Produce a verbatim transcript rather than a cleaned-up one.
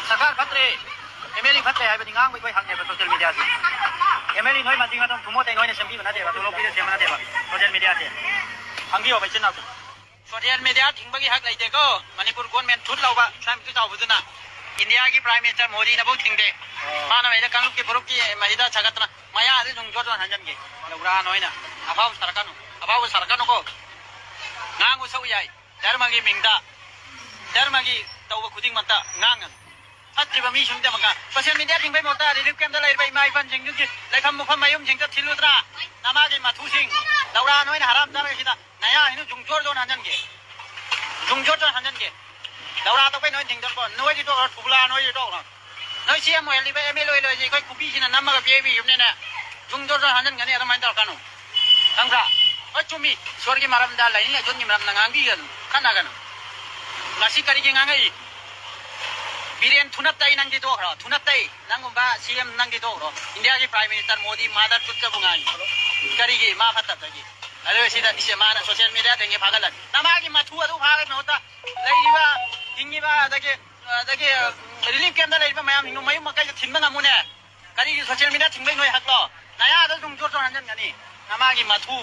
ꯁꯔꯀꯥꯔ ꯐꯠꯇ꯭ꯔꯦ, M L A ꯐꯠꯇ꯭ꯔꯦ ꯍꯥꯏꯕꯗꯤ ꯉꯥꯡꯕ ꯑꯩꯈꯣꯏ ꯍꯪꯉꯦꯕ ꯁꯣꯁꯤꯌꯦꯜ ꯃꯤꯗꯤꯌꯥꯁꯦ꯫ ꯑꯦꯝ ꯑꯦꯜ ꯑꯦ ꯅꯣꯏ ꯃꯇꯤꯡ ꯑꯗꯨꯝ ꯊꯨꯝꯃꯣꯠꯇꯩ ꯅꯣꯏꯅ ꯁꯦꯝꯕꯤꯕ ꯅꯠꯇꯦꯕ, ꯇꯣꯂꯣꯞ ꯄꯤꯔ ꯁꯦꯝꯕ ꯅꯠꯇꯦꯕ ꯁꯣꯁꯤꯌꯦꯜ ꯃꯤꯗꯤꯌꯥꯁꯦ꯫ ꯍꯪꯕꯤꯌꯣꯕ ꯏꯆꯤꯟ ꯏꯅꯥꯎꯁꯦ꯫ ꯁꯣꯁꯤꯌꯦꯜ ꯃꯤꯗꯤꯌꯥ ꯊꯤꯡꯕꯒꯤ ꯍꯛ ꯂꯩꯇꯦꯀꯣ꯫ ꯃꯅꯤꯄꯨꯔ ꯒꯣꯔꯃꯦꯟ ꯊꯨꯠ ꯂꯧꯕ ꯁ꯭ꯋꯥꯏꯃꯨꯛꯀꯤ ꯆꯥꯎꯕꯗꯨꯅ ꯏꯟꯗꯤꯌꯥꯒꯤ ꯄ꯭ꯔꯥꯏꯝ ꯃꯤꯅꯤꯁꯇꯔ ꯃꯣꯗꯤꯅꯐꯧ ꯊꯤꯡꯗꯦ꯫ ꯃꯥꯅ ꯃꯩꯗ ꯀꯥꯡꯂꯨꯞꯀꯤ ꯐꯨꯔꯨꯞꯀꯤ ꯃꯍꯤꯗ ꯁꯥꯒꯠꯇꯅ ꯃꯌꯥꯗ ꯁꯨꯝ ꯖꯣꯔ ꯖꯣꯔ ꯍꯟꯖꯟꯒꯦ꯫ ꯂꯧꯔꯥ ꯅꯣꯏꯅ ꯑꯐꯥꯎꯕ ꯁꯥꯔꯛꯀꯅꯨ, ꯑꯐꯥꯎꯕ ꯁꯥꯔꯛꯀꯅꯨꯀꯣ꯫ ꯉꯥꯡꯕ ꯁꯛꯎ ꯌꯥꯏ, ꯙꯔꯃꯒꯤ ꯃꯤꯡꯗ, ꯙꯔꯃꯒꯤ ꯇꯧꯕ ꯈꯨꯗꯤꯡꯃꯛꯇ ꯉꯥꯡꯒꯅꯨ꯫ ꯐꯠꯇ꯭ꯔꯤꯕ ꯃꯤꯁꯤꯡꯗꯃꯛꯇ ꯁꯣꯁꯤꯌꯦꯜ ꯃꯤꯗꯤꯌꯥ ꯊꯤꯡꯕꯩ ꯃꯍꯨꯠꯇ ꯔꯤꯂꯤꯐ ꯀꯦꯝꯞꯇ ꯂꯩꯔꯤꯕ ꯏꯃꯥ ꯏꯄꯥꯁꯤꯡꯗꯨꯒꯤ ꯂꯩꯐꯝ ꯃꯐꯝ ꯃꯌꯨꯝꯁꯤꯡꯗ ꯊꯤꯜꯂꯨꯗ꯭ꯔꯥ? ꯅꯃꯥꯒꯤ ꯃꯊꯨꯁꯤꯡ, ꯂꯧꯔꯥ ꯅꯣꯏꯅ ꯍꯔꯥꯝ ꯆꯥꯔꯛꯏꯁꯤꯗ ꯅꯌꯥ ꯍꯤꯅꯨ ꯖꯨꯡ ꯖꯣꯔ ꯖꯣꯔ ꯍꯟꯖꯟꯒꯦ, ꯖꯨꯡ ꯖꯣꯔ ꯖꯣꯔ ꯍꯟꯖꯟꯒꯦ꯫ ꯂꯧꯔꯥ ꯇꯧꯕꯩ ꯅꯣꯏ ꯊꯤꯡꯗꯣꯔꯕꯣ? ꯅꯣꯏꯗꯤ ꯇꯣꯛꯈ꯭ꯔꯣ, ꯊꯨꯕꯂꯥ ꯅꯣꯏꯗꯤ ꯇꯣꯛꯈ꯭ꯔꯣ꯫ ꯅꯣꯏ ꯁꯤ ꯑꯦꯝ ꯑꯣꯏꯍꯜꯂꯤꯕ ꯑꯦꯝ ꯑꯦꯜ ꯑꯣꯏ ꯂꯣꯏꯁꯤ ꯑꯩꯈꯣꯏ ꯈꯨꯕꯤꯁꯤꯅ ꯅꯝꯃꯒ ꯄꯤꯕꯤꯕꯅꯤꯅꯦ꯫ ꯖꯨꯡ ꯖꯣꯔ ꯖꯣꯔ ꯍꯟꯖꯟꯒꯅꯤ, ꯑꯗꯨꯃꯥꯏꯅ ꯇꯧꯔꯛꯀꯅꯨ꯫ ꯈꯪꯕ꯭ꯔꯥ? ꯍꯣꯏ, ꯆꯨꯝꯃꯤ꯫ ꯏꯁꯣꯔꯒꯤ ꯃꯔꯝꯗ, ꯂꯥꯏꯅꯤꯡ ꯂꯥꯏꯁꯣꯟꯒꯤ ꯃꯔꯝꯗ ꯉꯥꯡꯕꯤꯒꯅꯨ, ꯈꯠꯅꯒꯅꯨ꯫ ꯉꯁꯤ ꯀꯔꯤꯒꯤ ꯉꯥꯡꯉꯛꯏ? ꯕꯤꯔꯦꯟ ꯊꯨꯅꯞꯇꯩ ꯅꯪꯗꯤ ꯇꯣꯛꯈ꯭ꯔꯣ, ꯊꯨꯅꯞꯇꯩ꯫ ꯅꯪꯒꯨꯝꯕ ꯁꯤ ꯑꯦꯝ ꯅꯪꯗꯤ ꯇꯣꯛꯈ꯭ꯔꯣ꯫ ꯏꯟꯗꯤꯌꯥꯒꯤ ꯄ꯭ꯔꯥꯏꯝ ꯃꯤꯅꯤꯁꯇꯔ ꯃꯣꯗꯤ ꯃꯥꯗꯔ ꯆꯨꯠꯇꯕꯨ ꯉꯥꯡꯉꯤ꯫ ꯀꯔꯤꯒꯤ? ꯃꯥ ꯐꯠꯇꯕꯗꯒꯤ꯫ ꯑꯗꯨꯒ ꯁꯤꯗ ꯏꯁꯦ ꯃꯥꯅ ꯁꯣꯁꯤꯌꯦꯜ ꯃꯤꯗꯤꯌꯥ ꯊꯦꯡꯉꯦ ꯐꯥꯒꯠꯂꯅꯤ꯫ ꯅꯃꯥꯒꯤ ꯃꯊꯨ ꯑꯗꯨ ꯐꯥꯕꯒꯤ ꯃꯍꯨꯠꯇ ꯂꯩꯔꯤꯕ, ꯍꯤꯡꯉꯤꯕ, ꯑꯗꯒꯤ, ꯑꯗꯒꯤ ꯔꯤꯂꯤꯐ ꯀꯦꯝꯞꯇ ꯂꯩꯔꯤꯕ ꯃꯌꯥꯝꯁꯤꯡꯗꯣ ꯃꯌꯨꯝ ꯃꯀꯩꯗ ꯊꯤꯟꯕ ꯉꯝꯃꯨꯅꯦ꯫ ꯀꯔꯤꯒꯤ ꯁꯣꯁꯤꯌꯦꯜ ꯃꯤꯗꯤꯌꯥ ꯊꯤꯡꯕꯩ ꯅꯣꯏ ꯍꯛꯂꯣ? ꯅꯌꯥꯗ ꯁꯨꯝ ꯖꯣꯔ ꯖꯣꯔ ꯍꯟꯖꯟꯒꯅꯤ꯫ ꯅꯃꯥꯒꯤ ꯃꯊꯨ꯫